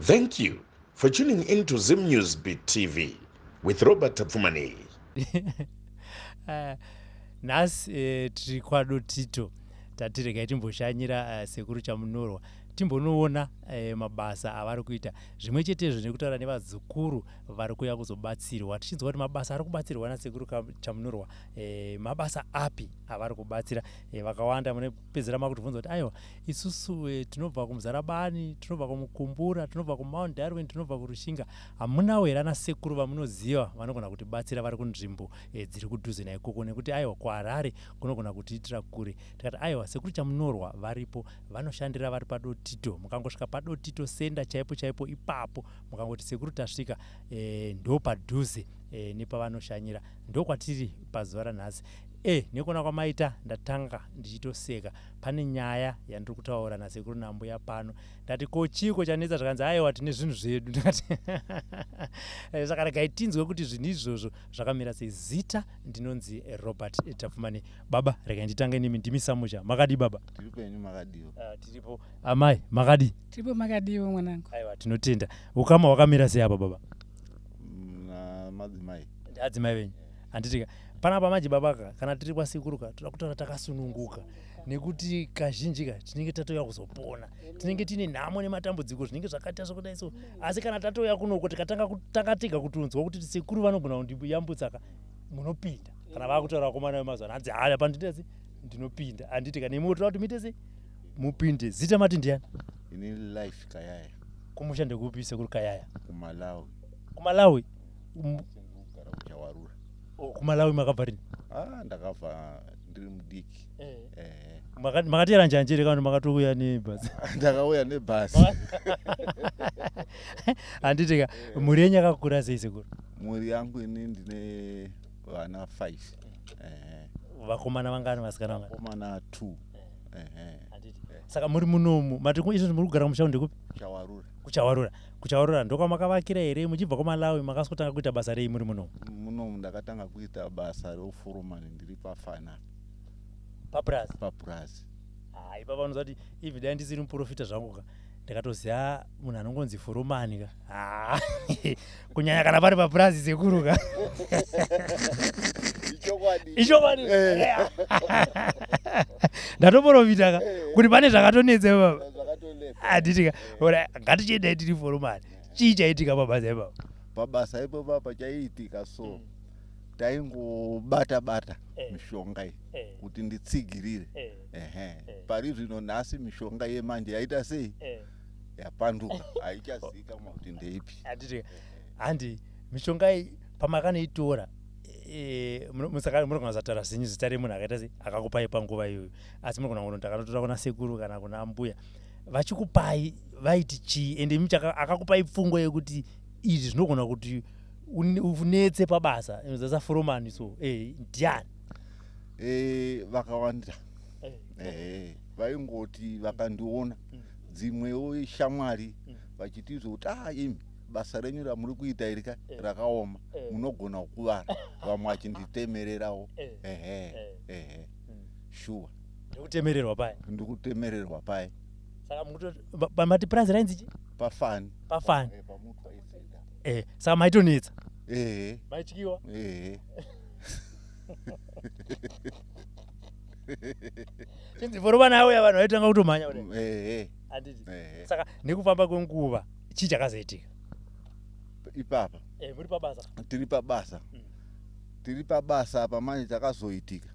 Thank you for tuning in to Zim News Beat TV with Robert Tapfumaneyi. Nhasi tiri kwaDotito, tati regai timboshanyira sekuru Chamunorwa timbonoona mabasa avari kuita, zvimwe chetezvo nekutaura nevazukuru vari kuuya kuzobatsirwa, tichinzwa kuti mabasa ari kubatsirwa nasekuru Chamunorwa mabasa api avari kubatsira. Vakawanda munepedzera makutibvunza kuti aiwa, isusu tinobva kuMuzarabani, tinobva kuMukumbura, tinobva kuMount Darwin, tinobva kuRushinga, hamunawo here ana sekuru vamunoziva vanogona kutibatsira vari kunzvimbo dziri kudhuze naikoko, nekuti aiwa, kuHarare kunogona kutiitira kure. Tikati aiwa, sekuru Chamunorwa varipo, vanoshandira vari paDotito. Mukangosvika paDotito senda chaipo chaipo ipapo, mukangoti sekuru tasvika, ndo padhuze nepavanoshanyira, ndokwatiri pazuva ranhasi. Nekuona kwamaita, ndatanga ndichitoseka. Pane nyaya yandiri kutaura nasekuru nambuya pano. Ndati, "Ko chiko chanetsa?" Zvakanzi, "Aiwa, tine zvinhu zvedu." Ndikati, "Saka regai tinzwe kuti zvinhu izvozvo zvakamira sei." Zita ndinonzi Robert Tapfumani. Baba, regai nditange nemi, ndimi samusha. Makadi, baba? Tiri penyu, makadiwa? Tiripo. Amai, makadi? Tiripo, makadiwo mwanangu? Aiwa, tinotenda. Ukama hwakamira sei apa, baba? Madzimai. Adzimai venyu, handitika? Panapa manje, babaka, kana tiri kwasekuru ka, toda kutaura takasununguka, nekuti kazhinji ka tinenge tatouya kuzopona, tinenge tiine nhamo nematambudziko zvinenge zvakaita zvokudai. So asi kana tatouya kunoko, tikatanga tanga tega kutonzwa kuti sekuru vanogona kundiyambutsa ka, munopinda. Kana vakutaura vakomana vemazuva ano, hanzi haya, pandinoita se ndinopinda, handiti ka? Nemiwo toda kuti muite se mupinde. Zita mati ndiani? Ini Life Kayaya. Kumusha ndekupi, sekuru Kayaya? KuMalawi. KuMalawi? Kugara kuChawarura. Oh, kuMalawi makabva rini? Ah, ndakabva ndiri mudiki. Makatera njanji here kana makatouya nebhasi? Ndakauya nebhasi. Handitika? Mhuri yenyu yakakura sei, sekuru? Mhuri yangu, ini ndine vana 5. Vakomana vangani, vasikana vangani? Vakomana 2. Handiti? Saka muri munomu, mati izvozvi muri kugara kumusha ndekupi? Chawarura. KuChawarura. KuChawarura ndokwamakavakira here? Muchibva kwaMalawi makasotanga kuita basa rei muri munomu? Munomu ndakatanga kuita basa reufurumani ndiri pafana. Papurazi? Papurazi. Ah, ipapa unoziva kuti even dai ndisiri muprofita zvangu ka, ndakatoziva munhu anongonzi foromani ka. Ah, kunyanya kana pari papurazi, sekuru ka. Ichokwadi. Ichokwadi. Ndatoprofita ka kuti pane zvakatonetsa ipapa. Zvakatonetsa. Handitika? Ora, ngatichiendai tiri foromani. Chii chaitika pabasa ipapa? Pabasa ipopa pachaiitika, so taingobata bata mishonga iyi kuti nditsigirire. Ehe, pari zvino nhasi mishonga yemanje yaita sei, yapanduka, haichazivikanwa kuti ndeipi. Handiti? Handi mishonga iyi pamakanoitora, saka munogona kusataura zvenyu zita remunhu akaita sei akakupai panguva iyoyo, asi munogona kunoti ndakanotora kuna sekuru kana kuna mbuya. Vachikupai vaiti chii? Ende imi akakupai pfungwa yekuti izvi zvinogona kuti unetse pabasa saforomani so, ndiani? Vakawanda. Vaingoti vakandiona, dzimwewo shamwari, vachitizvo kuti, "Ah, imi basa renyu ramuri kuita iri ka rakaoma, munogona kukuvara." Vamwe vachinditemererawo. Ehe, ehe, shuwa. Ndikutemererwa paya? Ndikutemererwa paya. Saka mati purazi rainzi chii? Pafani. Pafani. Pamutwa isenda. Saka maitonetsa? Ehe. Maityiwa? Ehe. Chinzi foromani auya, vanhu vaitanga kutomhanya kudai? Ehe. Handiti? Ehe. Saka nekufamba kwenguva chii chakazoitika? Ipapa? Muri pabasa. Tiri pabasa. Tiri pabasa apa manje chakazoitika,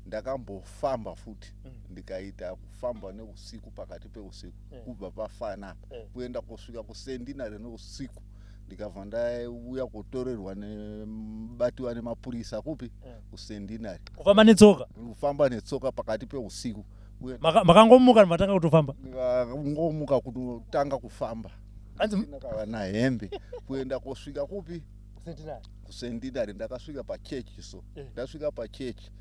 ndakambofamba futi, ndikaita kufamba neusiku, pakati peusiku, kubva pafana apa kuenda kusvika kuSendinari neusiku. Ndikabva ndauya kutorerwa, nebatiwa nemapurisa kupi? KuSendinari. Kufamba netsoka? Kufamba netsoka pakati peusiku. Makangomuka matanga kutofamba? Ngomuka kutotanga kufamba. Hanzi Kana hembe, kuenda kusvika kupi? KuSendinari. KuSendinari. Ndakasvika pachechi so. Ndasvika pachechi,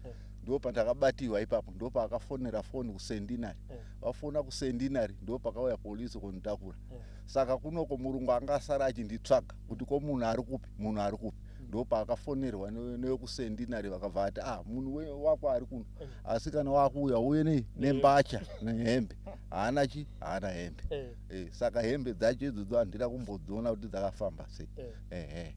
ndo pandakabatiwa ipapo. Ndo paakafonera foni kuSendinari. Vafona kuSendinari, ndo pakauya polisi kunditakura. Saka kunoko murungu anga asara achinditsvaga kuti, "Ko munhu ari kupi? Munhu ari kupi?" Ndo paakafonerwa newekuSendinari, vakabva ati, "Ah, munhu wako ari kuno, asi kana wakuuya uye nei nembatya nehembe." Haana chi, haana hembe. Saka hembe dzacho idzodzo handina kumbodziona kuti dzakafamba sei. Ehe.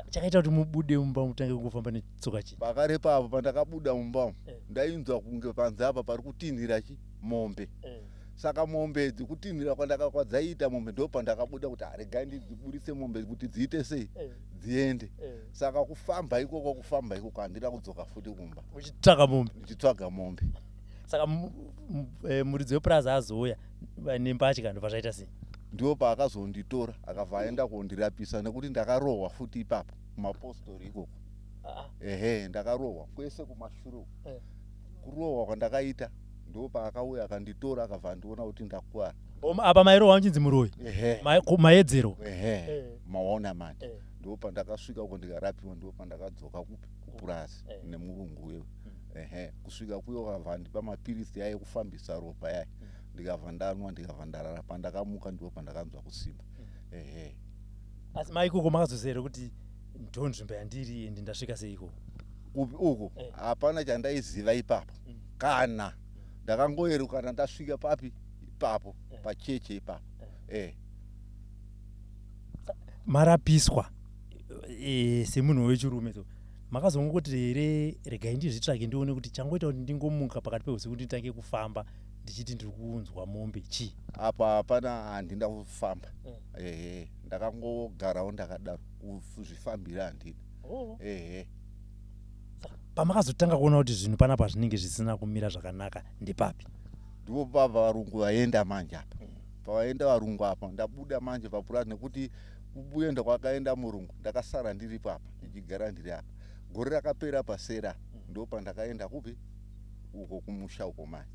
Chakaita kuti mubude mumba mutange kungofamba netsoka chii? Pakare papo pandakabuda mumba umu, ndainzwa kunge panze apa pari kutinhira chi mombe. Saka mombe idzi kutinhira kwandaka kwadzaiita mombe, ndo pandakabuda kuti aregai ndidziburitse mombe kuti dziite sei, dziende. Saka kufamba ikoko, kufamba ikoko, handina kudzoka futi kumba. Muchitsvaga mombe? Ndichitsvaga mombe. Saka muridzi wepurazi azouya nembatya, ndobva zvaita sei? Ndipo paakazonditora, akabva aenda kondirapisa, nekuti ndakarohwa futi ipapo kumapostori ikoko. Ehe, ndakarohwa kwese kumashure uku. Kurohwa kwandakaita, ndo paakauya akanditora, akabva andiona kuti ndakuwara. Apa mairohwa muchinzi muroyi? Ehe. Maedzero? Ehe, maona manje. Ndo pandakasvika uko ndikarapiwa, ndo pandakadzoka kupi, kupurazi nemurungu wewe. Ehe, kusvika kuyo akabva andipa mapirisi yaye ekufambisa ropa yaye, ndikabva ndanwa, ndikabva ndarara. Pandakamuka ndipo pandakanzwa kusimba, ehe. Asi maikoko makazoziva here kuti ndo nzvimbo yandiri, ende ndasvika sei ikoko? Kupi uko? Hapana chandaiziva ipapo. Kana ndakangoerukana ndasvika papi ipapo, pacheche ipapo. Marapiswa, semunhu wechirume so, makazongoti here regai ndizvitsvake ndione kuti changoita kuti ndingomuka pakati peusiku nditange kufamba ndichiti ndiri kunzwa mombe chii? Apa hapana, handina kufamba. Ehe, ndakangogarawo ndakadaro, kuzvifambira handina. Ehe. Pamakazotanga kuona kuti zvinhu panapa zvinenge zvisina kumira zvakanaka ndepapi? Ndipo pabva varungu vaenda manje apa. Pavaenda varungu apa, ndabuda manje papurazi, nekuti kuenda kwakaenda murungu ndakasara ndiripo apa, ndichigara ndiri apa. Gore rakapera pasera, ndo pandakaenda kupi uko, kumusha uko manje.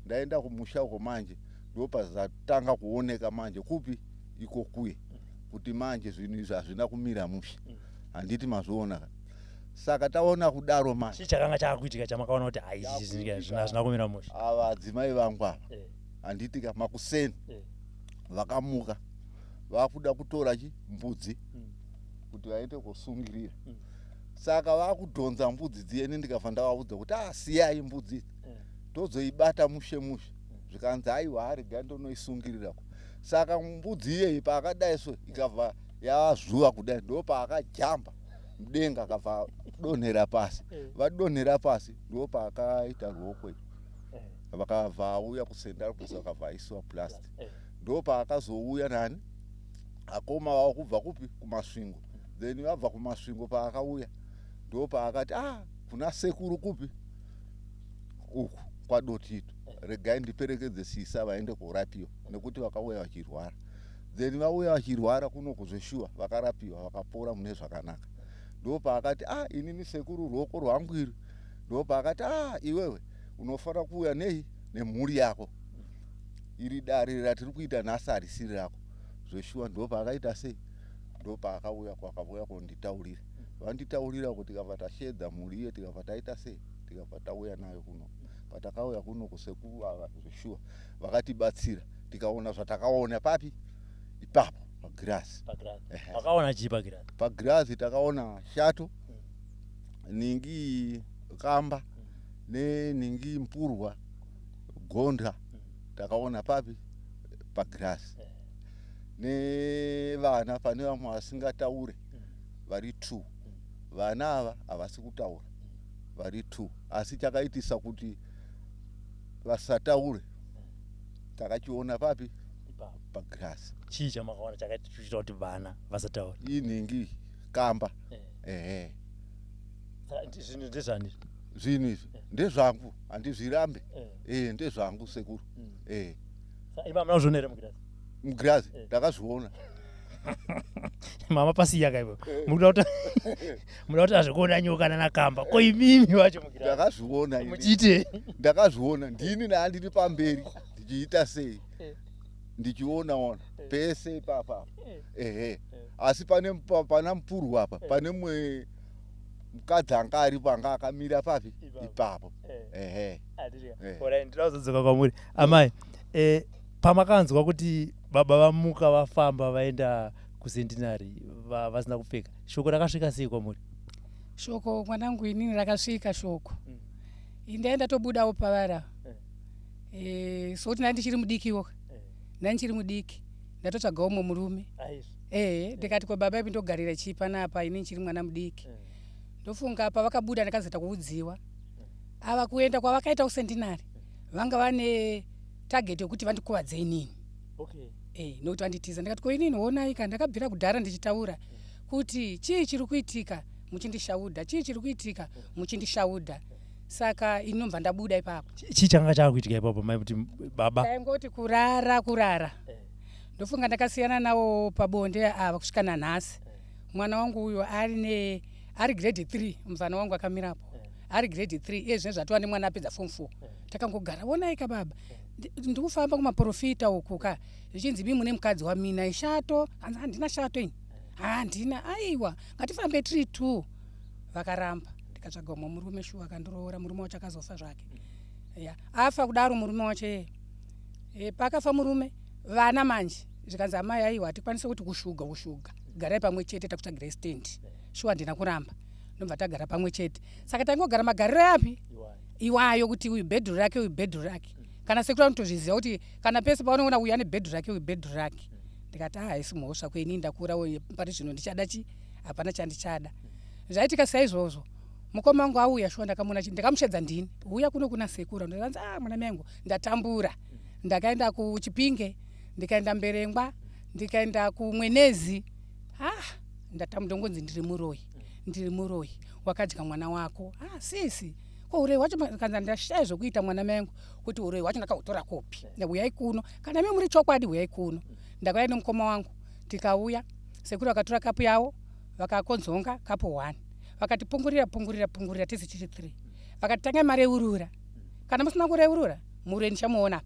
Ndaenda kumusha uko manje, ndo pazatanga kuoneka manje kupi iko kuye kuti manje zvinhu izvi hazvina kumira mushe, handiti mazviona ka? Saka taona kudaro manje. Chii chakanga chaakuitika chamakaona kuti hai, ichi hazvina kumira mushe? Ava adzimai vangu ava, handiti ka, makuseni vakamuka vakuda kutora chi mbudzi kuti vaende kosungirira. Saka vakudhonza mbudzi dziyeni, ndikabva ndavaudza kuti a siyai mbudzi idzi, tozoibata mushe mushe. Zvikanzi aiwa, arega ndonoisungirirako. Saka mbudzi iyeyi paakadai so, ikabva yazuva kudai, ndo paakajamba mudenga, akabva donhera pasi. Vadonhera pasi, ndo paakaita ruoko iri. Vakabva auya kuSt Albans, vakabva aisiwa plaster. Ndo paakazouya nani akoma vavo kubva kupi, kuMasvingo. Then vabva kuMasvingo, paakauya ndo paakati ah, kuna sekuru kupi uku kwaDotito, regai ndiperekedze sisa vaende korapiwa, nekuti vakauya vachirwara. Then vauya vachirwara kunoku, zveshuwa vakarapiwa, vakapora mune zvakanaka. Ndo paakati ah, inini sekuru ruoko rwangu iri. Ndo paakati ah, iwewe unofanira kuuya nei nemhuri yako, iri dare ratiri kuita nhasi harisiri rako. Zveshuwa ndo paakaita sei, ndo paakauya, kwakauya konditaurira. Vanditaurira kuti tikabva tashedza mhuri iye, tikabva taita sei, tikabva tauya nayo kuno. Patakauya kuno kusekuru ava, zveshuwa vakatibatsira, tikaona zvatakaona papi ipapo pagirasi. Pagirazi. Makaona chii pagirazi? Pagirazi takaona shato, ningi kamba neningi mpurwa, gonda, takaona papi pagirasi. Nevana, pane vamwe vasingataure vari two. Vana ava havasi kutaura vari two, asi chakaitisa kuti vasataure takachiona papi, pagirasi. Chii chamakaona chakaita kuti vana vasataure? Inhingi kamba, ehe. Zvinhu ndezvani? Zvinhu izvi ndezvangu, handizvirambe. E, ndezvangu sekuru e. Ima hamuna kuzviona here mugirazi? Mugirazi ndakazviona. Mama pasiya kaivo, muda kuti azvikuona nyoka nanakamba, ko imimi vacho mugirazi? Ndakazviona ini. Muchiite? Ndakazviona ndini, naandiri pamberi ndichiita sei, ndichiona ona pese ipapa, ehe. Asi pane pana mupurwa apa, pane mumwe mukadzi anga aripo, anga akamira papi ipapo, ehe. Alright, ndinoda kuzodzoka kwamuri amai. Pamakanzwa kuti baba vamuka, vafamba vaenda kuCentenary vasina kupfeka, shoko rakasvika sei kwamuri? Shoko mwanangu, inini rakasvika shoko, indaenda tobudawo pavara. Eh, sokuti ndanga ndichiri mudikiwo ndanga ndichiri mudiki ndatotsvaga umwe murume ehe ndikati ko baba ipi ndogarira chii panapa ini ndichiri mwana mudiki ndofunga apa vakabuda ndakazoita kuudziwa ava kuenda kwavakaita kusendinari vanga vane target yokuti vandikuvadze inini Okay. Eh, nokuti vanditiza ndikati ko inini honai ka ndakabvira kudhara ndichitaura kuti chii chiri kuitika muchindishaudha chii chiri kuitika muchindishaudha saka inobva ndabuda ipapo Chii changa chaakuitika ipapo mai kuti baba ndaingoti kurara kurara ndofunga ndakasiyana nawo pabonde ava kusvika nanhasi mwana wangu uyo ari ne ari grade 3 mufana wangu akamirapo ari grade 3 iye zvine zvatova nemwana apedza form 4 takangogara onaika baba ndikufamba kumaprofita uku ka zvichinzi mi mune mukadzi wamina ishato hanzi handina shato ini handina aiwa ngatifambe tiri two vakaramba ndikatsvaga umwe murume shuwa akandiroora murume wacho akazofa zvake ya afa kudaro murume wacho iye e, pakafa murume vana manje zvikanzi amai aiwa hatikwanise kuti kushuga kushuga garai pamwe chete takutsvagirai stand shuwa handina kuramba ndobva tagara pamwe chete saka taingogara magariro yapi iwayo kuti uyu bhedhuru rake uyu bhedhuru rake kana sekuru anotozviziva kuti kana pese paunoona uyu ane bhedhuru rake uyu bhedhuru rake ndikati ah haisi mhosva kweni ndakura pari zvino ndichada chi hapana chandichada zvaitika saizvozvo mukoma wangu auya shuwa ndakamuona ndakamushedza ndini uya kuno kuna sekuru ndanzi ah mwana mai angu ndatambura ndakaenda kuchipinge ndikaenda mberengwa ndikaenda kumwenezi ah ndatambura ndongonzi ndiri muroyi ndiri muroyi wakadya mwana wako ah sisi ko uroyi hwacho kanza ndashaya zvokuita mwana mai angu kuti uroyi hwacho ndakautora kupi uyai kuno kana mi muri chokwadi uyai kuno ndakauya nemukoma wangu tikauya sekuru vakatora kapu yavo vakakonzonga kapu one vakati pungurira pungurira pungurira tese tiri three vakati tangai mareurura kana musina kureurura muroyi ndichamuona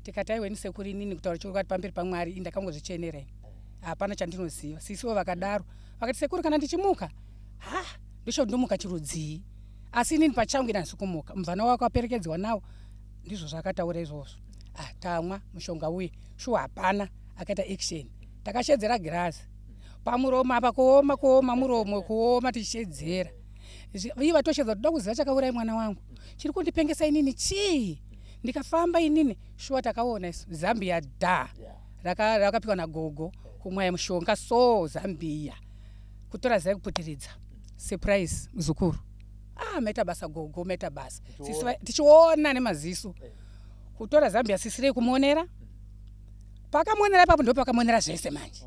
tikati aiweni sekuru inini kutaura chokwadi pamberi pamwari ini ndakangozvichenera ini hapana chandinoziva sisiwo vakadaro vakati sekuru kana ndichimuka ha ndosho ndomuka chirudzii asi inini pachangu ini handisi kumuka mubvana wako aperekedzwa nawo ndizvo zvakataura izvozvo ah tamwa mushonga uye shuwa hapana akaita action takashedzera girazi pamuromo apa kuoma kuoma muromo kuoma tichishedzera iye vatoshedza toda kuziva chakauraya mwana wangu chiri kundipengesa inini chii ndikafamba inini shuwa takaona isu zambia dha rakapiwa nagogo kumwaya mushonga so zambia kutora zai kuputiridza surprise muzukuru ah maita basa gogo maita basa tichiona nemaziso kutora zambia sisirei kumuonera pakamonera ipapo ndo pakamonera zvese manje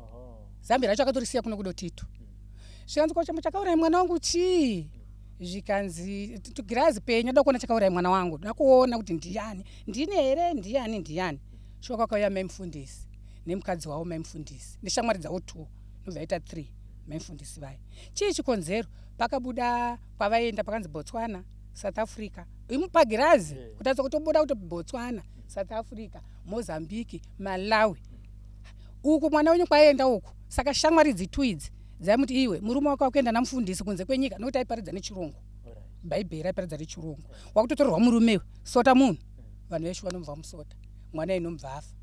zambia racho akatorisiya kuno kudotito zvikanzi ko chombo chakauraya mwana wangu chii zvikanzi girazi penya da kuona chakauraya mwana wangu da kuona kuti ndiyani ndini here ndiyani ndiyani shuwa kwakauya mai mufundisi nemukadzi wavo mai mufundisi neshamwari dzavo two nobva aita three mai mufundisi vaya chii chikonzero pakabuda kwavaenda pakanzi botswana south africa imupagirazi kutatsa kutobuda kuti botswana south africa mozambique malawi uku mwana wenyu kwaenda uku saka shamwari dzitu idzi dzaimuti iwe murume wako akuenda namufundisi kunze kwenyika nokuti aiparidza nechirungu bhaibheri aiparidza nechirungu wakutotorerwa murume iwe sota munhu vanhu veshe vanomubva musota mwana inomubva afa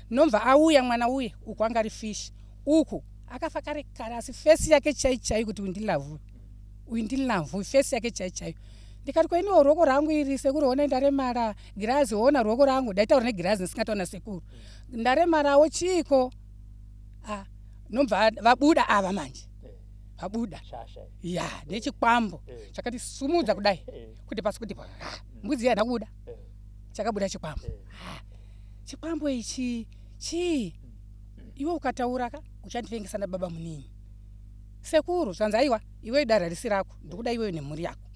nomva auya mwana uye uku anga ari fish uku akafa kare kare asi fesi yake chai chai kuti uyu ndilavhu uyu ndilavhu fesi yake chai chaiyo ndikati kwainiwo ruoko rwangu iri sekuru honai ndaremara girazi hona ruoko rwangu ndaitaura negirazi ndisingataura nasekuru ndaremarawo chiiko ah, nobva vabuda ava manje vabuda ya nechikwambo chakati sumudza kudai kuti pasi kuti mbudzi iya ndakubuda chakabuda chikwambo chikwambo ichi chii iwe ukataura ka uchandivengesa nababa munini sekuru zvanzi aiwa iwe dara risi rako ndikuda iweyo nemhuri yako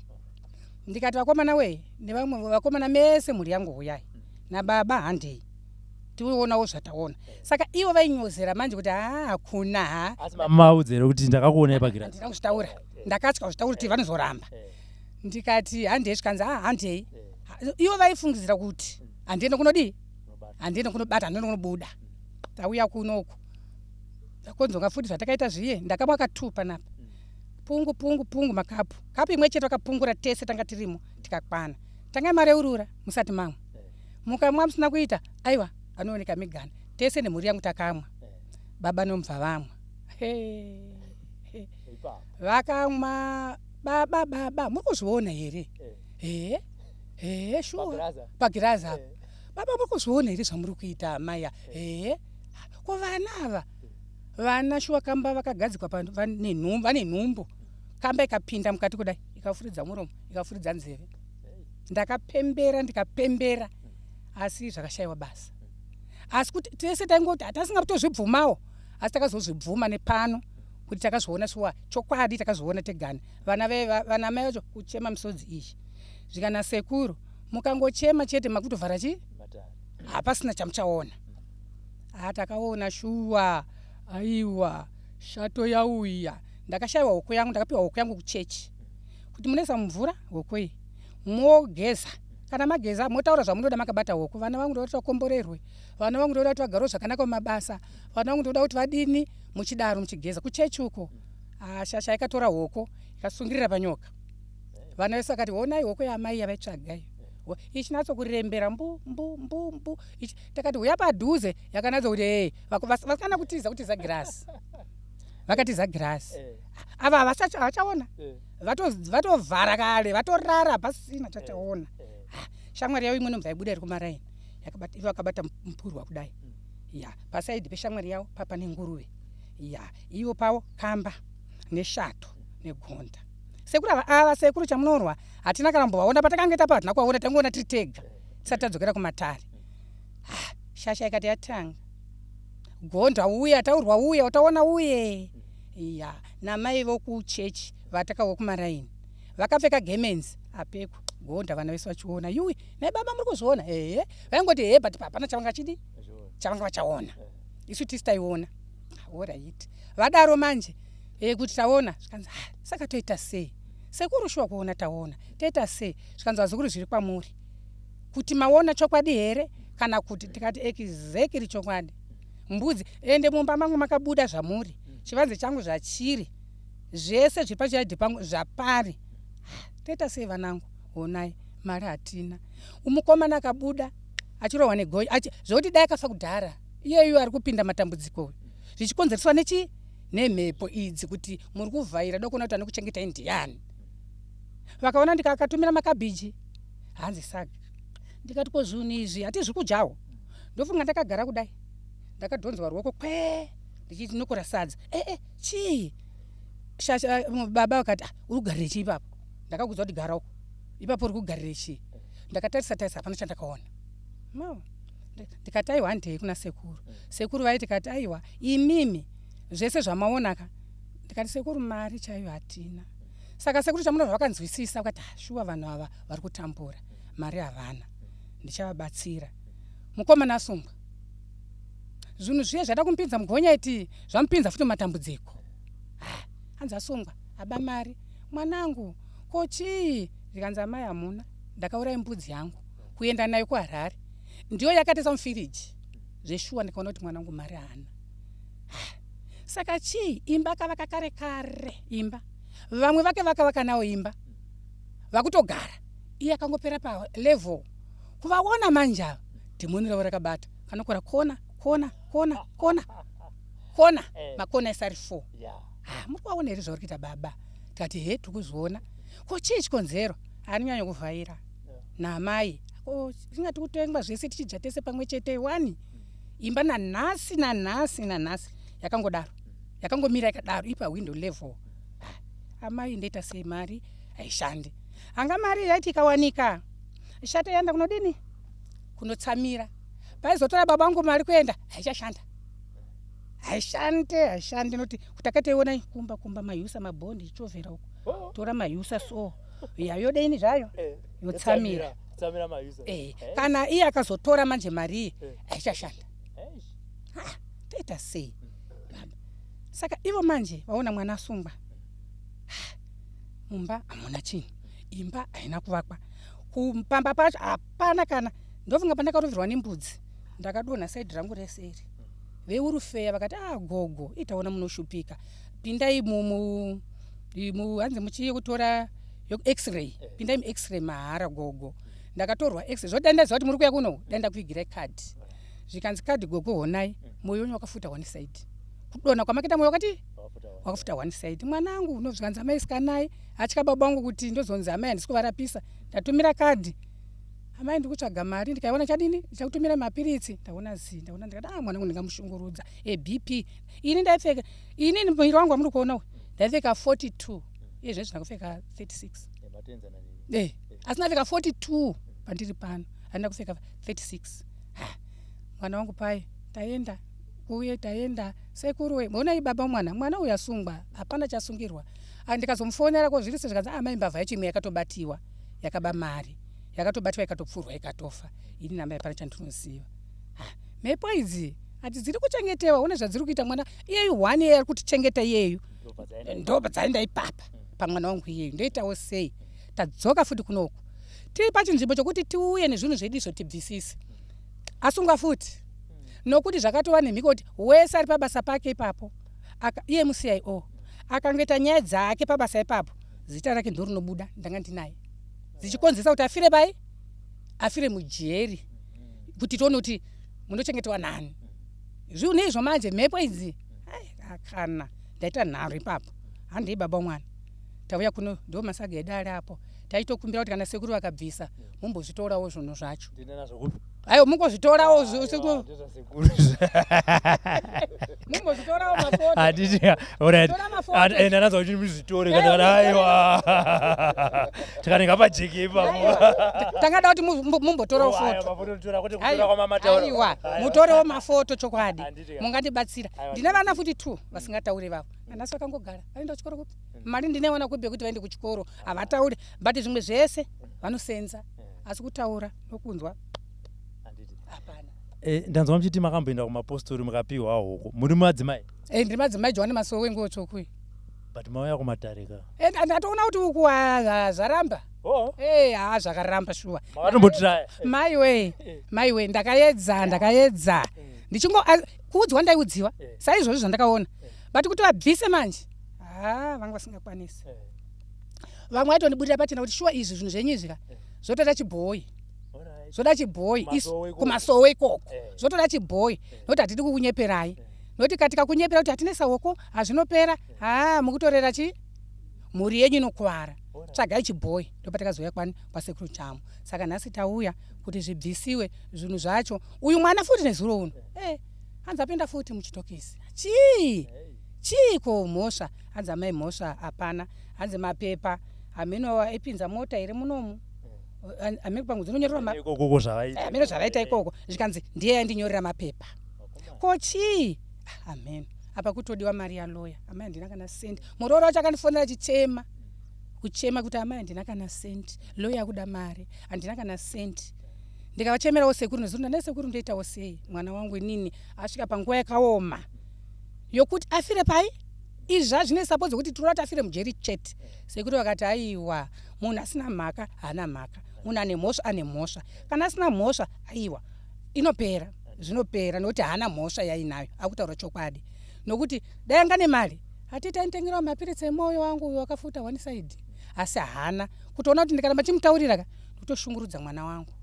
ndikati vakomana wee nevamwe vakomana mese mhuri yangu huyai nababa handei tionawo zvataona saka ivo vainyozera manje kuti haa hakuna ha asi mamaudza here kuti ndakakuonai pagirazi handina kuzvitaura ndakatya kuzvitaura kuti vanozoramba ndikati handei zvikanzi ha handei ivo vaifungidzira kuti handiende kunodii handiende kunobata handiende kunobuda tauya kunoku takonzonga futi zvatakaita zviye ndakamwa ka2 panapa pungu pungu pungu makapu kapu imwe chete vakapungura tese tanga tirimo tikakwana tangai mareurura musati mamwa mukamwa musina kuita aiwa anooneka migana tese nemhuri yangu takamwa baba nomubva vamwa vakamwa baba baba muri kuzviona here he he shuwa pagirazi apa. Baba, muri kuzviona here zvamuri kuita amai? Ehe, ko vana ava, vana shuwa kamba vakagadzikwa vane nhumbu, kamba ikapinda mukati kudai, ikafuridza muromo, ikafuridza nzeve. Ndakapembera, ndikapembera, asi zvakashayiwa basa. Asi kuti tese taingoti hatasingakutozvibvumawo, asi takazozvibvuma nepano kuti takazviona shuwa, chokwadi takazviona tegani. Vana vana mai vacho kuchema misodzi iyi, zvikana sekuru, mukangochema chete makutovhara chi hapasina chamuchaona. Ha, takaona shuwa, aiwa, shato yauya. Ndakashayiwa hoko yangu, ndakapiwa hoko yangu kuchechi kuti munoisa mumvura hoko iyi, mogeza. Kana mageza, motaura zvamunoda makabata hoko: vana vangu ndoda kuti vakomborerwe, vana vangu ndoda kuti vagarewo zvakanaka mumabasa, vana vangu ndoda kuti vadini. Muchidaro muchigeza kuchechi uko. Shasha ikatora hoko, ikasungirira panyoka. Vana vese vakati, "Honai hoko yamai yavaitsvaga iyo." Ichinatso kurembera mbu mbu mbu mbu. Takati huya padhuze, yakanatso kuti ee, vasikana kutiza, kutiza girasi, vakatiza girasi. Ava havachaona, vatovhara kare, vatorara, pasina chachaona. Shamwari yavo imwe nobva ibuda iri kumaraini, ivo vakabata mupurwa kudai. Ya, pasaidi peshamwari yavo papa nenguruve ya, ivo pavo kamba neshato negonda. Sekuru ava, ava sekuru Chamunorwa, hatina kana kumbovaona. Patakange tapa hatina kuvaona, tangoona tiri tega tisati tadzokera kumatare. Shasha ikati yatanga, gonda uya taurwa, uya utaona uye ya namai vokuchechi vatakawo kumaraini vakapfeka gemenzi apekwa gonda, vana vese vachiona. Yui, nai baba, muri kuzviona? Ehe, vaingoti ehe, but hapana chavanga chidi chavanga vachaona, isu tisi taiona. Alright, vadaro manje kuti taona, zvikanzi, "Ah, saka toita sei sekuru? Shuwa kuona taona, toita sei?" Zvikanzi, "Vazukuru, zviri kwamuri kuti maona chokwadi here kana kuti." Tikati, "Exactly, chokwadi, mbudzi. Ende mumba mangu makabuda zvamuri, chivanze changu zvachiri, zvese zviri pachiadhi pangu zvapari. Toita sei vanangu? Honai, mari hatina." Umukomana akabuda achirohwa negoyi, zvokuti dai akafa kudhara. Iyeyu ari kupinda matambudziko uyu zvichikonzereswa nechi nemhepo idzi, kuti muri kuvhaira dokuona kuti anokuchengetai ndiani. Vakaona ndikakatumira makabhiji, hanzi saka. Ndikati, "Ko zvinhu izvi hatizvi kudyawo?" Ndofunga ndakagara kudai, ndakadhonzwa ruoko kwe ndichiti nokora sadza. Ee, chii shasha? Baba vakati, "Ah, uri kugarire chii ipapo? Ndakakudza kuti gara uko ipapo, uri kugarire chii?" Ndakatarisa tarisa, hapana chandakaona. No. Ndikati, "Aiwa, handei kuna sekuru." Sekuru vaiti, tikati, "Aiwa, imimi zvese zvamaonaka." Ndikati, "Sekuru, mari chaiyo hatina." Saka sekuru Chamunorwa vakanzwisisa, vakati, "Ah, shuwa vanhu ava vari kutambura, mari havana, ndichavabatsira." Mukomana asungwa, zvinhu zviye zvada kumupinza mugonyeti zvamupinza futi mumatambudziko. Ah, hanzi asungwa, aba mari. "Mwanangu, ko chii?" Zvikanzi, "Amai, hamuna, ndakauraya mbudzi yangu kuenda nayo kuHarare, ndiyo yakatesa mufiriji zveshuwa." Ndikaona kuti mwanangu mari haana. Saka chii? Imba akavaka kare kare imba, vamwe vake vakavaka nawo imba, vakutogara, iye akangopera palevel. Kuvaona manje ava, dhimoni ravo rakabata kanokora kona kona kona kona kona. Makona ese ari four. Ah, "Muri kuvaona here zvauri kuita baba?" Tikati, "He, tiri kuzviona. Ko chii chikonzero?" Anonyanya kuvhaira namai. Ko tingati kutengwa zvese tichidya tese pamwe chete wani imba nanhasi nanhasi nanhasi yakangodaro, yakangomira yakadaro ipa window level. Ah, amai, ndoita sei? Mari haishandi. Anga mari yaiti ikawanika, shato yaenda kunodini, kunotsamira. Paizotora baba vangu mari kuenda, haichashanda, haishande, haishandi noti kuti akateiona kumba kumba mayusa mabhondi ichovhera uko. Tora mayusa so yayodeini zvayo, yotsamira. Tsamira mayusa. Kana iye akazotora manje mari iyi, haichashanda. Ah, toita sei baba? Saka ivo manje vaona mwana asungwa. Ah, mumba hamuna chinhu, imba haina kuvakwa, pamba pacho hapana kana. Ndofunga pandakaroverwa nembudzi, ndakadonha saidhi rangu rese iri. Veurufeya vakati, "Ah, gogo, itaona munoshupika, pindai hanzi muchiye kutora x-ray, pindai muX-ray mahara gogo." Ndakatorwa x-ray, zvoti dai ndaziva kuti muri kuuya kuno, dai ndakuvigirai kadhi. Zvikanzi, "Kadhi gogo, honai, mwoyo wenyu wakafuta one side, kudonha kwamakaita mwoyo wakati wakafuta one side, mwanangu." No, zvikanzi, "Amai, sikanai." Atya baba vangu kuti ndozonzi amai handisi kuvarapisa, ndatumira kadhi. Amai, ndiri kutsvaga mari, ndikaiona chadini, ndichakutumira mapiritsi. Ndaona zii, ndaona ndikati, ah, mwana wangu ndingamushungurudza eBP. Ini ndaipfeka, ini muviri wangu wamuri kuona uyu, ndaipfeka 42, iye zvinezvi ndakupfeka 36. Asi ndapfeka 42 pandiri pano, handina kupfeka 36. Ha, mwana wangu pai taenda uye taenda, sekuru we, monai baba, mwana uyu asungwa, hapana chasungirwa. Ah, ndikazomufonera ko zviri sei, zvikanzi, ah, mai, mbavha yacho imwe yakatobatiwa, yakaba mari, yakatobatiwa, ikatopfurwa, ikatofa. Ini namai hapana chandinoziva. Mhepo idzi hati dziri kuchengetewa, une zvadziri kuita. Mwana iyeyu one iye ari kutichengeta iyeyu, ndo dzaenda ipapa pamwana wangu iyeyu. Ndoitawo sei? Tadzoka futi kunoku, tiri pachinzvimbo chokuti tiuye nezvinhu zvedu izvo tibvisise, asungwa futi, nokuti zvakatova nemhiko kuti wese ari pabasa pake ipapo, iye muCIO akangoita nyaya dzake pabasa ipapo, zita rake ndo rinobuda. Ndanga ndinaye dzichikonzesa kuti afire pai, afire mujeri, kuti tione kuti munochengetwa nani. Zvinhu izvo manje, mhepo idzi, ai, kana ndaita nharo ipapo. Handei baba mwana, tauya kuno, ndo masaga edu ari apo. Taitokumbira kuti kana sekuru vakabvisa, mumbozvitorawo zvinhu zvacho. Aiwa, mungozvitorawo, mumbozvitorawo mafoto. Handiti? Alright. Tora mafoto. Enda nazo kuti muzvitore, kana aiwa, tikanenge pajeke ipapo. Tangada kuti mumbotorawo foto. Mafoto tora, kwete kutora kwamamataura. Aiwa, mutorewo mafoto chokwadi. Handiti ka. Mungandibatsira. Aiwa. Ndine vana futi two vasingatauri vavo, nanhasi vakangogara. Vaenda kuchikoro kupi? Mari ndinewana kupi yekuti vaende kuchikoro? Havatauri, but zvimwe zvese vanosenza, asi kutaura nokunzwa hapana. Ndanzwa muchiti makamboenda kumapostori mukapiwa hoko. Muri madzimai? Ndiri madzimai Johani Masowe Ngotsvoku. But mauya kumatare ka? Ndatoona kuti uku zvaramba. Oh. Ha, zvakaramba shuwa. Makatombotiraya? Maiwe, maiwe, ndakaedza, ndakaedza ndichingo kuudzwa, ndaiudziwa saizvozvo zvandakaona, but kuti vabvise manje, ha, vanga vasingakwanisi. Vamwe vaitondibudira pachena kuti shuwa izvi zvinhu zvenyu izvi ka zvotoda chibhoyi, zvoda chibhoyi. Kumasowe ikoko. Kumasowe ikoko zvotoda chibhoyi, nokuti hatidi kukunyeperai, nokuti katikakunyepera kuti hatine sawoko hazvinopera, ha, mukutorera chi mhuri yenyu inokuvara. Tsvagai chibhoyi. Ndopatakazouya kwani kwasekuru Chamu. Saka nhasi tauya kuti zvibvisiwe zvinhu zvacho. Uyu mwana futi nezuro uno hanzi apinda futi muchitokisi. Chii chiiko mhosva? Hanzi, amai, mhosva hapana. Hanzi mapepa hameno aipinza mota here munomu, hameno pamwe dzinonyorerwa Ikokoko zvavaita. Hameno zvavaita ikoko, zvikanzi ndiye yandinyorera mapepa. Ko chii? Ah, hameno. Apa kutodiwa mari yaloya. Amai, handina kana sendi. Muroora wacho akandifonera achichema, kuchema kuti, amai, handina kana sendi, loya akuda mari, handina kana sendi. Ndikavachemerawo sekuru nezuro, ndane sekuru, ndoitawo sei? Mwana wangu inini asvika panguva yakaoma yokuti afire pai. Izvi zvazvine sapo dzekuti tinoda kuti afire mujeri chete. Sekuru vakati, aiwa, munhu asina mhaka haana mhaka, munhu ane mhosva ane mhosva. Kana asina mhosva, aiwa, inopera, zvinopera, nokuti haana mhosva yainayo, akutaura chokwadi. Nokuti dai anga nemari, hatiti ainditengerawo mapiritsi emwoyo wangu uyo wakafuta one side, asi haana. Kutoona kuti ndikaramba chimutaurira ka, ndikutoshungurudza mwana wangu.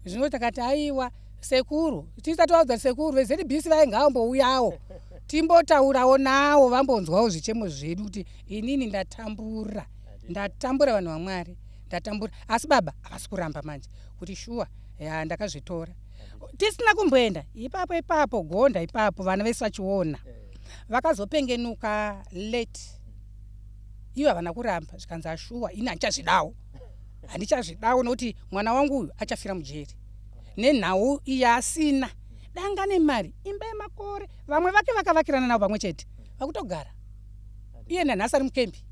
Zvino takati, aiwa sekuru, tisati vaudza sekuru veZBC vainge vambouyawo, timbotaurawo nawo, vambonzwawo zvichemo zvedu kuti inini ndatambura, ndatambura, vanhu vaMwari, ndatambura. Asi baba havasi kuramba manje kuti shuwa ya ndakazvitora. Tisina kumboenda ipapo ipapo gonda ipapo, vana vese vachiona, vakazopengenuka late. Ivo havana kuramba, zvikanzi, ashuwa ini handichazvidawo, handichazvidawo, nokuti mwana wangu uyu achafira mujeri nenhau iyi asina danga nemari. Imba yemakore, vamwe vake vakavakirana navo pamwe chete vakutogara, iye nanhasi ari mukembi,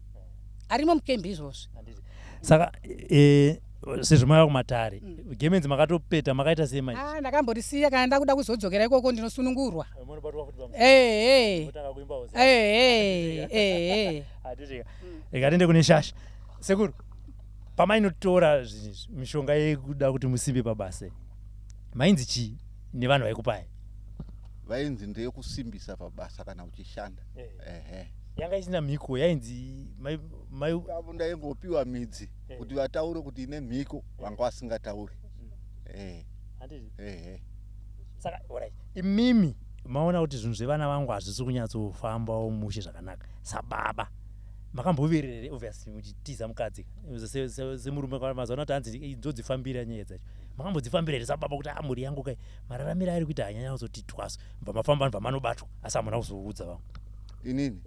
arimo mukembi izvozvi. Saka sezvo mauya kumatare, gemenzi makatopeta, makaita sei manje? Ah, ndakamborisiya. Kana ndakuda kuzodzokera ikoko, ndinosunungurwa. Munobatwa futi? Ehe. Motanga kuimba. Ehe, ehe. Handiti? Rikatende kune shasha. Sekuru, pamainotora zvinhu izvi, mishonga yekuda kuti musimbe pabasa iyi, mainzi chii nevanhu vaikupai? Vainzi ndeyekusimbisa pabasa kana uchishanda, ehe. Yanga isina mhiko? Yainzi Ipapo ndaingopiwa midzi. Kuti vataure kuti ine mhiko, vanga vasingatauri. Handiti? Ehe. Saka alright, imimi maona kuti zvinhu zvevana vangu hazvisi kunyatsofambawo mushe zvakanaka, sababa. Makamboverera here obviously muchitiza mukadzi semurume mazuva ano kuti hanzi ndodzifambira nyaya dzacho. Makambodzifambira here sababa kuti ah mhuri yangu kai mararamiro airi kuita hanyanya kuzoti twaso bva mafamba bva manobatwa asi hamuna kuzoudza vamwe. Inini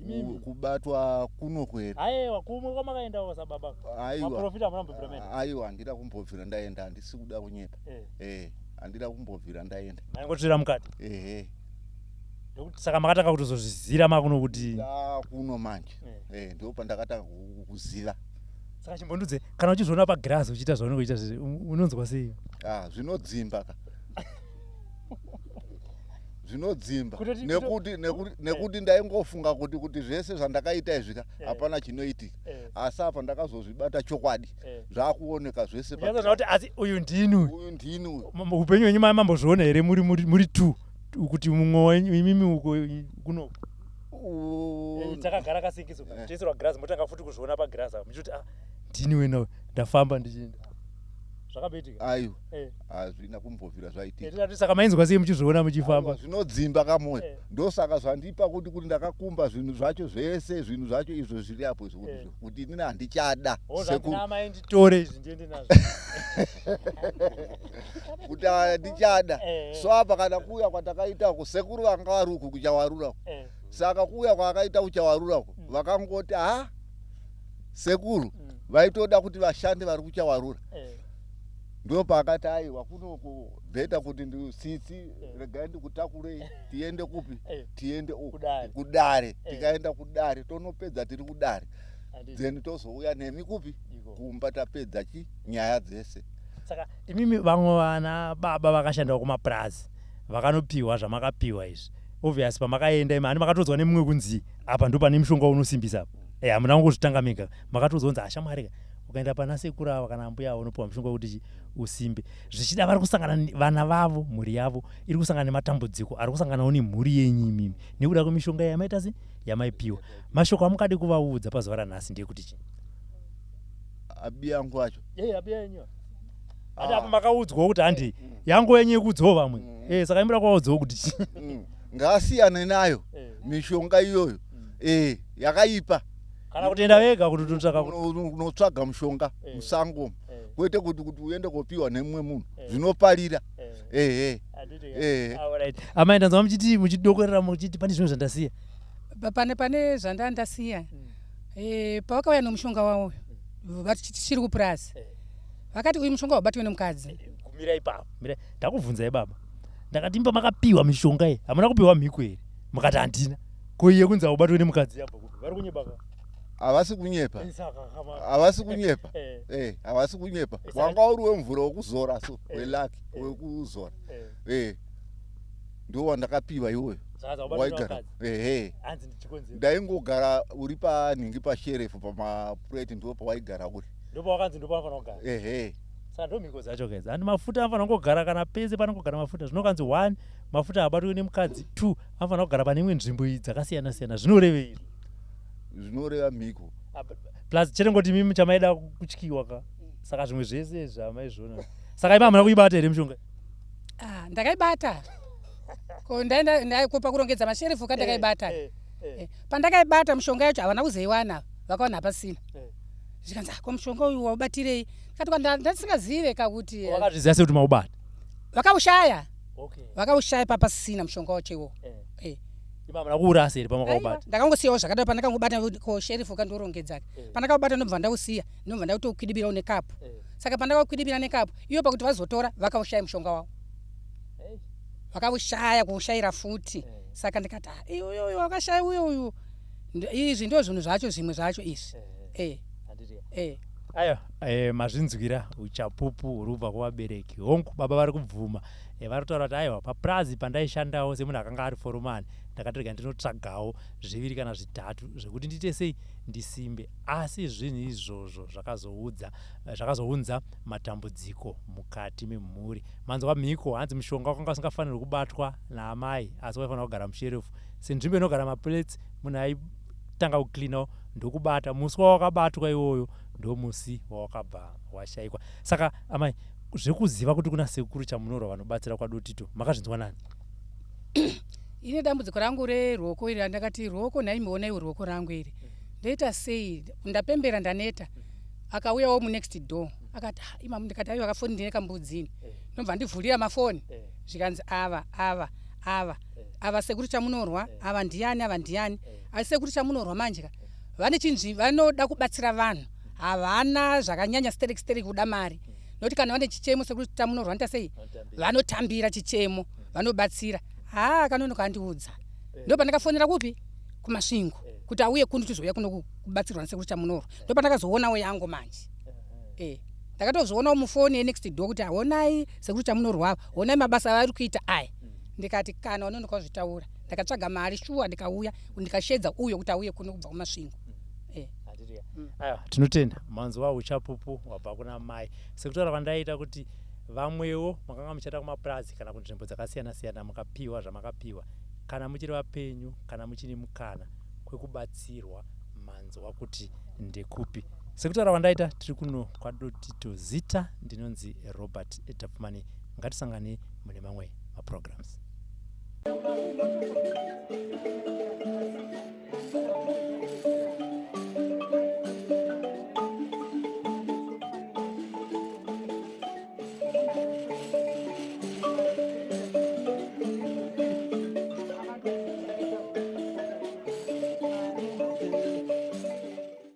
Eh, kubatwa kuno kwere? Aiwa kumwe kwamakaendawo sababa. Aiwa. Maprofita hamuna kumbobvira maenda. Aiwa handida kumbobvira ndaenda handisi kuda kunyepa. Eh. Eh, handida kumbobvira ndaenda. Maingotsvira mukati. Ehe. Ndokuti saka makatanga kutozozvizira makuno kuti Ndakuno manje. Eh. Eh, ndipo pandakatanga kuziva. Saka chimbondudze kana uchizviona pagirazi uchiita zvaunenge uchiita zvizvi unonzwa sei? Ah, zvinodzimba ka. Zvinodzimba Kutoti nekuti nekuti nekuti ndaingofunga kuti kuti zvese zvandakaita izvi ka hapana chinoitika. Asi apa ndakazozvibata chokwadi. Zvakuoneka zvese Unyatsoona kuti asi uyu ndini uyu. Uyu ndini uyu. Upenyu hwenyu mambozviona here muri muri muri two kuti mumwe wenyu imimi uko kuno takagara kasekiso toisirwa girazi motanga futi kuzviona pagirazi apa muchiti ah ndini wena ndafamba ndichienda zvakamboitika Aiwa. Hazvina kumbobvira zvaitika. Tikati saka mainzwa sei muchizviona muchifamba? Aiwa, zvinodzimba kamoyo. Ndosaka zvandipa kuti kuti ndakakumba zvinhu zvacho zvese zvinhu zvacho izvo zviri apo izvo kuti kuti inini handichada Sekuru amai nditore izvi ndiende nazvo. Kuti handichada. So apa kana kuuya kwatakaita uku sekuru vanga vari uku kuchawarura uku. Saka kuuya kwakaita kuchawarura uku vakangoti ha sekuru vaitoda kuti vashande vari kuchawarura. Ndopaakati aiwa kunoku bheta kuti ndisitsi regai ndikutakurei tiende kupi tiende uku kudare. Tikaenda kudare tonopedza tiri kudare then tozouya nemi kupi kumba tapedza chi nyaya dzese. Saka imimi vamwe vana baba vakashandawo kumapurazi vakanopiwa zvamakapiwa izvi obvious pamakaenda imi hani makatodzwa nemumwe kunzi apa ndo pane mushonga unosimbisa apa hamuna kungozvitanga mega makatodzwa kunzi ashamwari ka ukaenda pana sekuru ava kana ambuya ava unopiwa mushonga wekuti usimbe. Zvichida vari kusangana vana vavo mhuri yavo iri kusangana nematambudziko ari kusanganawo nemhuri yenyu imimi nekuda kwemishonga yamaita se yamaipiwa. Mashoko amungade kuvaudza pazuva ranhasi ndeyekuti chii? Abi yangu acho. Abi yenyu. Ati apa makaudzwawo kuti handi yangu yenyu yekuudzawo vamwe. Saka imira kuvaudzawo kuti chii? Ngaasiyane nayo mishonga iyoyo. Yakaipa. Kana kutenda vega kuti unotsvaga kuti unotsvaga mushonga musango. Kwete kuti kuti uende kopiwa nemumwe munhu. Zvinoparira. Alright. Amai ndanzwa muchiti muchidokorera muchiti pane zvimwe zvandasiya. Pane zvandandasiya. Pavakauya nomushonga wavo vati tichiri kupurazi. Vakati uyu mushonga wabatwe nemukadzi. Kumira ipapo. Mira ndakubvunzai baba. Ndakati imba makapiwa mishonga iyi. Hamuna kupiwa mhiko here? Mukati handina. Ko iye kunzi aubatwe nemukadzi yabva kupi? Vari kunyepa ka? Havasi kunyepa. Havasi kunyepa. Havasi kunyepa. Wanga uri wemvura wekuzora so, welaki wekuzora. Ndiwo wandakapiwa iwoyo. Waigara. Ndaingogara uri panhingi pasherefu pamapureti ndipo pawaigara uri. Ndipo wakanzi ndipo panofanira kugara. Saka ndo mhiko dzacho guys. Handi mafuta anofanira kungogara kana pese panongogara mafuta. Zvinokanzi 1 mafuta abatwe nemukadzi, 2 anofanira kugara pane imwe nzvimbo dzakasiyana siyana. Zvinorevei izvo? Zvinoreva mhiko. Plus chete ngoti imimi chamaida kutyiwa ka. Saka zvimwe zvese zvamaizviona. Saka imi hamuna kuibata here mishonga? Ah, ndakaibata. Ko ndaenda pakurongedza masherefu ka ndakaibata. Pandakaibata mishonga yacho havana kuzoiwana, vakawana hapasina. Zvikanzi ko mushonga uyu waubatirei? Ndikati ndandisingazive ka kuti wakazviziva sei kuti maubata? Vakaushaya. Vakaushaya papasina mushonga wacho iwowo. Ipa hamuna kuurasa here pamakaubata? Ndakangosiyawo zvakadaro pandakangobata ko sherifu kandorongedza. Pandakaubata ndobva ndausiya, ndobva ndautokwidibirawo nekapu. Saka pandakakwidibira nekapu, iyo pakuti vazotora vakaushaya mushonga wavo. Vakaushaya kuushayira futi. Saka ndikati uyu uyu wakashaya uyu uyu. Izvi ndo zvinhu zvacho zvimwe zvacho izvi. Ayo, mazvinzwira uchapupu huri kubva kuvabereki. Hongu baba vari kubvuma. Vari kutaura kuti aiwa papurazi pandaishandawo semunhu akanga ari foromani ndakati rega ndinotsvagawo zviviri kana zvitatu zvekuti ndiite sei ndisimbe. Asi zvinhu izvozvo zvakazounza matambudziko mukati memhuri. Manzwa mhiko hanzi mushonga wakanga usingafanirwi kubatwa naamai asi waifanira kugara musherefu. Senzvimbo inogara maplates munhu aitanga kucleanawo ndokubata. Musi wawakabatwa iwoyo ndomusi wawakabva washaikwa. Saka amai zvekuziva kuti kuna sekuru Chamunorwa vanobatsira kwaDotito makazvinzwa nani? Ine dambudziko rangu reruoko iri randakati ruoko nhaimi onaiwo ruoko rangu iri. Ndoita sei? Ndapembera ndaneta. Akauyawo munext door akati, "Ah, imamu." Ndikati, "Aiwa, kafoni ndine kambudzini." Ndobva ndivhurira mafoni, zvikanzi, "Ava, ava, ava, ava Sekuru Chamunorwa, ava ndiani, ava ndiani." Asi Sekuru Chamunorwa manje ka vane chinzvi, vanoda kubatsira vanhu, havana zvakanyanya sterek sterek kuda mari, nokuti kana vane chichemo, Sekuru Chamunorwa vanoita sei? Vanotambira chichemo, vanobatsira. Haa, akanonoka andiudza. Ndo pandakafonera kupi? KuMasvingo, kuti auye kuno, tizouya kuno kubatsirwa naSekuru Chamunorwa. Ndo pandakazoonawo yangu manje. Ndakatozvionawo mufoni yenext door kuti, "Honai Sekuru Chamunorwa ava, honai mabasa avari kuita aya." Ndikati, "Kana wanonoka kuzvitaura." Ndakatsvaga mari shuwa, ndikauya, ndikashedza uyo kuti auye kuno kubva kuMasvingo. Aiwa, tinotenda. Manzwa uchapupu hwabva kuna mai. Sekutaura kwandaita kuti vamwewo makanga muchienda kumapurazi kana kunzvimbo dzakasiyana siyana, mukapiwa zvamakapiwa, kana muchiri vapenyu, kana muchine mukana kwekubatsirwa, manzwa kuti ndekupi. Sekutaura kwandaita, tiri kuno kwaDotito. Zita ndinonzi Robert Tapfumani. Ngatisangane mune mamwe maprograms.